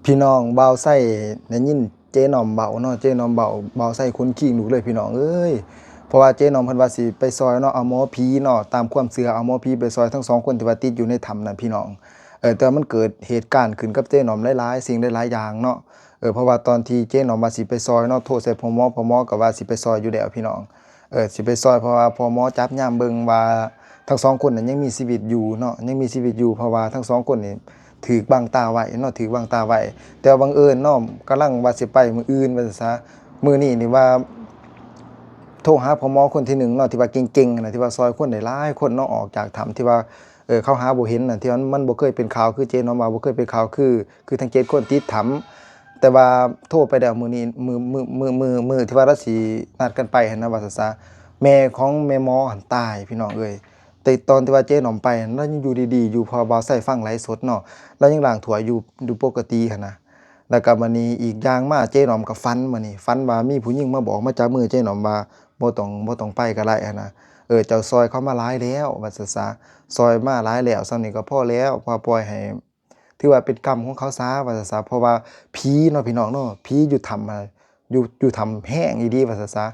ພີ່ນ້ອງ ບ່າວໄຊໄດ້ຍິນເຈໜອມເວົ້າເນາະ ເຈໜອມເວົ້າ ບ່າວໄຊຂົນຄີງລຸກເລີຍພີ່ນ້ອງເອີຍ. ເພາະວ່າເຈໜອມເພິ່ນວ່າຊິໄປຊ່ອຍເນາະ ເອົາໝໍຜີເນາະ ຕາມຄວາມເຊື່ອ ເອົາໝໍຜີໄປຊ່ອຍທັງສອງຄົນທີ່ວ່າຕິດຢູ່ໃນຖ້ຳນັ້ນພີ່ນ້ອງ. ເອີ ແຕ່ວ່າມັນເກີດເຫດການຂຶ້ນກັບເຈໜອມຫຼາຍໆສິ່ງຫຼາຍໆຢ່າງເນາະ. ເອີ ເພາະວ່າຕອນທີ່ເຈໜອມວ່າຊິໄປຊ່ອຍເນາະ ໂທໃສ່ພໍ່ໝໍ ພໍ່ໝໍກໍວ່າຊິໄປຊ່ອຍຢູ່ແລ້ວພີ່ນ້ອງ. ເອີ ຊິໄປຊ່ອຍ ເພາະວ່າພໍ່ໝໍຈັບຍາມເບິ່ງວ່າທັງສອງຄົນນັ້ນຍັງມີຊີວິດຢູ່ເນາະ ຍັງມີຊີວິດຢູ່ ເພາະວ່າທັງສອງຄົນນີ້ຖືກບັງຕາໄວ້ເນາະ ຖືກບັງຕາໄວ້. ແຕ່ວ່າບັງເອີນເນາະ ກຳລັງວ່າຊິໄປມື້ອື່ນວ່າຊັ້ນຊະ ມື້ນີ້ນີ້ວ່າໂທຫາພໍ່ໝໍຄົນທີໜຶ່ງເນາະ ທີ່ວ່າເກັ່ງໆຫັ້ນນະ ທີ່ວ່າຊ່ອຍຄົນໄດ້ຫຼາຍຄົນເນາະ ອອກຈາກຖ້ຳທີ່ວ່າ ເອີ ເຂົາຫາບໍ່ເຫັນນະ ທີ່ວ່າມັນບໍ່ເຄີຍເປັນຂ່າວ ຄືເຈໜອມວ່າບໍ່ເຄີຍເປັນຂ່າວ ຄື ຄືທັງເຈັດຄົນຕິດຖ້ຳ. ແຕ່ວ່າໂທໄປແລ້ວມື້ນີ້ ມື້ ມື້ ມື້ ມື້ ມື້ທີ່ວ່າລາວຊິນັດກັນໄປຫັ້ນນະ ວ່າຊັ້ນຊະ ແມ່ຂອງແມ່ໝໍຫັ້ນຕາຍພີ່ນ້ອງເອີຍ. ແຕ່ຕອນທີ່ວ່າເຈໜອມໄປຫັ້ນ ລາວຍັງຢູ່ດີໆຢູ່ ເພາະວ່າບ່າວໄຊຟັງໄລຟ໌ສົດເນາະ ລາວຍັງລ້າງຖ້ວຍຢູ່ ຢູ່ປົກກະຕິຫັ້ນນະ. ແລ້ວກໍບາດນີ້ອີກຢ່າງມາ ເຈໜອມກໍຝັນ ບາດນີ້ຝັນວ່າມີຜູ້ຍິງມາບອກ ມາຈັບມືເຈໜອມວ່າ ບໍ່ຕ້ອງ ບໍ່ຕ້ອງໄປກໍໄດ້ຫັ້ນນະ ເອີ ເຈົ້າຊ່ອຍເຂົາມາຫຼາຍແລ້ວ ວ່າຊັ້ນຊະ ຊ່ອຍມາຫຼາຍແລ້ວ ສ່ຳນີ້ກໍພໍແລ້ວ ວ່າປ່ອຍໃຫ້ ຖືວ່າເປັນກຳຂອງເຂົາຊະ ວ່າຊັ້ນຊະ. ເພາະວ່າຜີເນາະ ພີ່ນ້ອງເນາະ ຜີຢູ່ຖ້ຳ ຢູ່ ຢູ່ຖ້ຳແຮງອີ່ຫຼີ ວ່າຊັ້ນຊະ.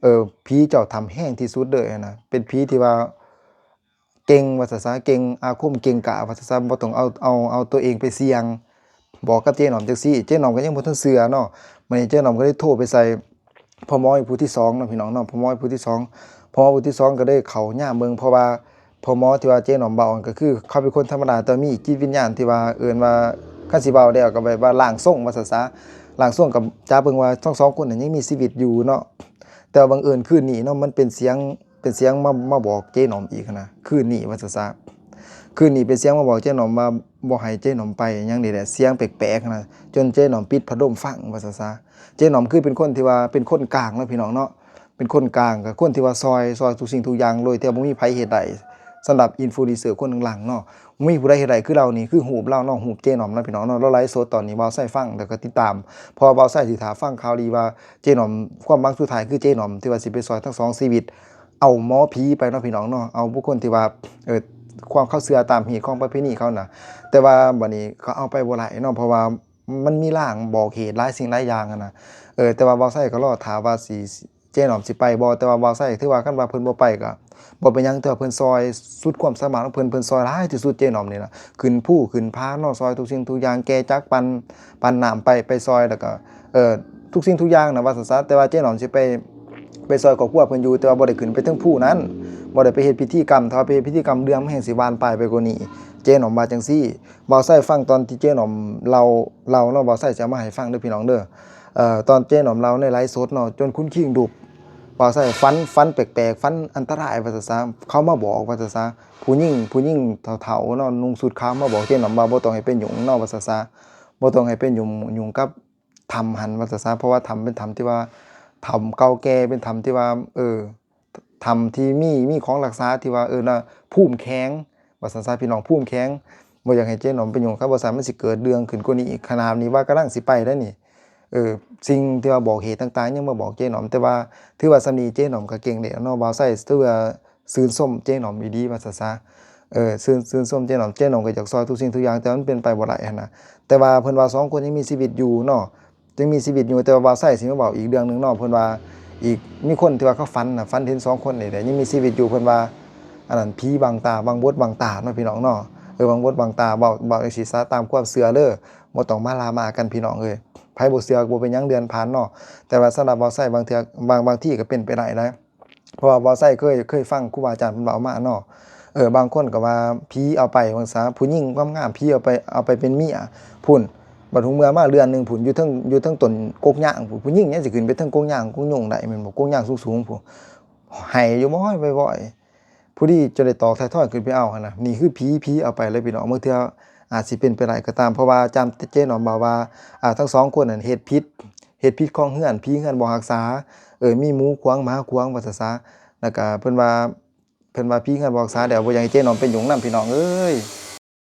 ເອີ ຜີເຈົ້າຖ້ຳແຮງທີ່ສຸດເລີຍຫັ້ນນະ ເປັນຜີທີ່ວ່າເກັ່ງ ວ່າຊັ້ນຊະ ເກັ່ງອາຄົມ ເກັ່ງກ້າ ວ່າຊັ້ນຊະ ບໍ່ຕ້ອງເອົາ ເອົາ ເອົາຕົວເອງໄປສ່ຽງ. ບອກກັບເຈໜອມຈັ່ງຊີ້ ເຈໜອມກໍຍັງບໍ່ທັນເຊື່ອເນາະ. ບາດນີ້ເຈໜອມກໍເລີຍໂທໄປໃສ່ພໍ່ໝໍອີກຜູ້ທີສອງເນາະ ພີ່ນ້ອງເນາະ ພໍ່ໝໍອີກຜູ້ທີສອງ ພໍ່ໝໍຜູ້ທີສອງກໍໄດ້ເຂົ້າຍາມເບິ່ງ ເພາະວ່າ ພໍ່ໝໍທີ່ວ່າເຈໜອມເວົ້າຫັ້ນ ກໍຄືເຂົາເປັນຄົນທຳມະດາ ແຕ່ມີຈິດວິນຍານທີ່ວ່າ ເອີ້ນວ່າ ຄັນຊິເວົ້າແລ້ວກໍແບບວ່າຮ່າງຊົງ ວ່າຊັ້ນຊະ ຮ່າງຊົງກໍຈັບເບິ່ງວ່າທັງສອງຄົນນັ້ນຍັງມີຊີວິດຢູ່ເນາະ. ແຕ່ວ່າບັງເອີນຄືນນີ້ເນາະ ມັນເປັນສຽງ ເປັນສຽງມາ ມາບອກເຈໜອມອີກຫັ້ນນະ ຄືນນີ້ ວ່າຊັ້ນຊະ. ຄືນນີ້ເປັນສຽງມາບອກເຈໜອມວ່າບໍ່ໃຫ້ເຈໜອມໄປຫຍັງນີ້ແຫຼະ ສຽງແປກໆຫັ້ນນະ ຈົນເຈໜອມປິດພັດລົມຟັງ ວ່າຊັ້ນຊະ. ເຈໜອມຄືເປັນຄົນທີ່ວ່າເປັນຄົນກາງເນາະ ພີ່ນ້ອງເນາະ ເປັນຄົນກາງ ກໍຄົນທີ່ວ່າຊ່ອຍ ຊ່ອຍທຸກສິ່ງທຸກຢ່າງ ໂດຍທີ່ບໍ່ມີໃຜເຮັດໄດ້. ສຳລັບອິນຟລູເອນເຊີຄົນຫຼັງໆເນາະ ບໍ່ມີຜູ້ໃດເຮັດໄດ້ຄືລາວນີ້ ຄືຮູບລາວເນາະ ຮູບເຈໜອມນະ ພີ່ນ້ອງເນາະ. ລາວໄລຟ໌ສົດຕອນນີ້ ບ່າວໄຊຟັງ ແລ້ວກໍຕິດຕາມ ເພາະວ່າບ່າວໄຊຊິຖ້າຟັງຂ່າວດີວ່າເຈໜອມ ຄວາມຫວັງສຸດທ້າຍຄືເຈໜອມທີ່ວ່າຊິໄປຊ່ອຍທັງສອງຊີວິດ ເອົາໝໍຜີໄປເນາະ ພີ່ນ້ອງເນາະ ເອົາບຸກຄົນທີ່ວ່າ ເອີ ຄວາມເຂົາເຊື່ອຕາມຮີດຄອງປະເພນີເຂົານະ. ແຕ່ວ່າບາດນີ້ກໍເອົາໄປບໍ່ໄດ້ເນາະ ເພາະວ່າມັນມີລາງບອກເຫດຫຼາຍສິ່ງຫຼາຍຢ່າງຫັ້ນນະ. ເອີ ແຕ່ວ່າບ່າວໄຊກໍລໍຖ້າວ່າຊິ ເຈໜອມຊິໄປບໍ່ ແຕ່ວ່າບ່າວໄຊຖືວ່າ ຄັນວ່າເພິ່ນບໍ່ໄປກໍບໍ່ເປັນຫຍັງ ຖືວ່າເພິ່ນຊ່ອຍສຸດຄວາມສາມາດຂອງເພິ່ນ ເພິ່ນຊ່ອຍຫຼາຍທີ່ສຸດ ເຈໜອມນີ້ນະ ຂຶ້ນພູຂຶ້ນຜາເນາະ ຊ່ອຍທຸກສິ່ງທຸກຢ່າງ ແກ່ຈັກ ປັ່ນ ປັ່ນນ້ຳໄປ ໄປຊ່ອຍ ແລ້ວກໍ ເອີ ທຸກສິ່ງທຸກຢ່າງນະ ວ່າຊັ້ນຊະ. ແຕ່ວ່າເຈໜອມຊິໄປ ໄປຊ່ອຍຄອບຄົວເພິ່ນຢູ່ ແຕ່ວ່າບໍ່ໄດ້ຂຶ້ນໄປເທິງພູນັ້ນ ບໍ່ໄດ້ໄປເຮັດພິທີກຳ ຖ້າວ່າໄປເຮັດພິທີກຳເລື່ອງມັນແຮ່ງຊິບານປາຍໄປກວ່ານີ້ ເຈໜອມວ່າຈັ່ງຊີ້. ບ່າວໄຊຟັງຕອນທີ່ເຈໜອມເລົ່າ ເລົ່າເນາະ ບ່າວໄຊຊິເອົາມາໃຫ້ຟັງເດີພີ່ນ້ອງເດີ. ເອີ ຕອນເຈໜອມເລົ່າໃນໄລຟ໌ສົດເນາະ ຈົນຂົນຄີງລຸກ ບ່າວໄຊຝັນ ຝັນແປກໆ ຝັນອັນຕະລາຍວ່າຊັ້ນຊະ ເຂົາມາບອກວ່າຊັ້ນຊະ ຜູ້ຍິງ ຜູ້ຍິງເຖົ້າໆເນາະ ນຸ່ງຊຸດຂາວມາບອກເຈໜອມວ່າ ບໍ່ຕ້ອງໃຫ້ໄປຫຍຸ້ງເນາະ ວ່າຊັ້ນຊະ ບໍ່ຕ້ອງໃຫ້ໄປຫຍຸ້ງ ຫຍຸ້ງກັບ ຖ້ຳຫັ້ນວ່າຊັ້ນຊະ ເພາະວ່າຖ້ຳເປັນຖ້ຳທີ່ວ່າ ຖ້ຳເກົ່າແກ່ ເປັນຖ້ຳທີ່ວ່າ ເອີ ຖ້ຳທີ່ມີ ມີຂອງຮັກສາທີ່ວ່າ ເອີ້ນວ່າພູມແຂງວ່າຊັ້ນຊະ ພີ່ນ້ອງ ພູມແຂງ ບໍ່ຢາກໃຫ້ເຈໜອມໄປຫຍຸ້ງ ຄັນບໍ່ຊັ້ນມັນຊິເກີດເລື່ອງຂຶ້ນກວ່ານີ້ອີກ. ຂະໜາດນີ້ວ່າກຳລັງຊິໄປແລ້ວນີ້ ເອີ ສິ່ງທີ່ວ່າບອກເຫດຕ່າງໆ ຍັງມາບອກເຈໜອມ ແຕ່ວ່າຖືວ່າສ່ຳນີ້ເຈໜອມກໍເກັ່ງແລ້ວເນາະ. ບ່າວໄຊຖືວ່າ ຊື່ນຊົມເຈໜອມອີ່ຫຼີວ່າຊັ້ນຊະ ເອີ ຊື່ນ ຊື່ນຊົມເຈໜອມ ເຈໜອມກໍຢາກຊ່ອຍທຸກສິ່ງທຸກຢ່າງ ແຕ່ວ່າມັນເປັນໄປບໍ່ໄດ້ຫັ້ນນະ. ແຕ່ວ່າເພິ່ນວ່າສອງຄົນຍັງມີຊີວິດຢູ່ເນາະ ຍັງມີຊີວິດຢູ່ ແຕ່ວ່າບ່າວໄຊຊິມາເວົ້າອີກເລື່ອງໜຶ່ງເນາະ ເພິ່ນວ່າອີກ ມີຄົນທີ່ວ່າເຂົາຝັນນະ ຝັນເຫັນສອງຄົນນີ້ແຫຼະ ຍັງມີຊີວິດຢູ່ ເພິ່ນວ່າ ອັນນັ້ນ ຜີບັງຕາ ບັງບົດບັງຕາເນາະ ພີ່ນ້ອງເນາະ ເອີ ບັງບົດບັງຕາ ເວົ້າ ເວົ້າຈັ່ງຊີ້ຊະ ຕາມຄວາມເຊື່ອເດີ ບໍ່ຕ້ອງມາລາມາກັນ ພີ່ນ້ອງເອີຍ. ໃຜບໍ່ເຊື່ອກໍບໍ່ເປັນຫຍັງ ເລື່ອນຜ່ານເນາະ ແຕ່ວ່າສຳລັບບ່າວໄຊ ບາງເທື່ອ ບາງ ບາງທີກໍເປັນໄປໄດ້ນະ. ເພາະວ່າບ່າວໄຊເຄີຍ ເຄີຍຟັງຄູບາອາຈານເພິ່ນເວົ້າມາເນາະ ເອີ ບາງຄົນກໍວ່າຜີເອົາໄປວ່າຊັ້ນ ຜູ້ຍິງງາມໆ ຜີເອົາໄປ ເອົາໄປເປັນເມຍພຸ້ນ ບັດຫຸງເມືອມາເດືອນໜຶ່ງພຸ້ນ ຢູ່ເທິງ ຢູ່ເທິງຕົ້ນກົກຍາງພຸ້ນ ຜູ້ຍິງຍັງຊິຂຶ້ນໄປເທິງກົກຍາງກົກຍຸງໄດ້ແມ່ນບໍ່ ກົກຍາງສູງໆພຸ້ນ ໄຫ້ຢູ່ບໍ່ ວອຍໆ ຜູ້ດີຈົນໄດ້ຕອກໄຖ່ທອຍຂຶ້ນໄປເອົາຫັ້ນນະ. ນີ້ຄືຜີ ຜີເອົາໄປເລີຍ ພີ່ນ້ອງ ບາງເທື່ອອາດຊິເປັນໄປໄດ້ກໍຕາມ ເພາະວ່າຈາມເຈໜອມເວົ້າວ່າ ອ່າ ທັງສອງຄົນນັ້ນເຮັດຜິດ ເຮັດຜິດຄອງເຮືອນ ຜີເຮືອນບໍ່ຮັກສາ ເອີ ມີໝູຂວາງ ໝາຂວາງ ວ່າຊັ້ນຊະ ແລ້ວກະເພິ່ນວ່າ ເພິ່ນວ່າຜີເຮືອນບໍ່ຮັກສາ ແລ້ວບໍ່ຢາກໃຫ້ເຈໜອມໄປຫຍຸ້ງນຳ ພີ່ນ້ອງເອີຍ.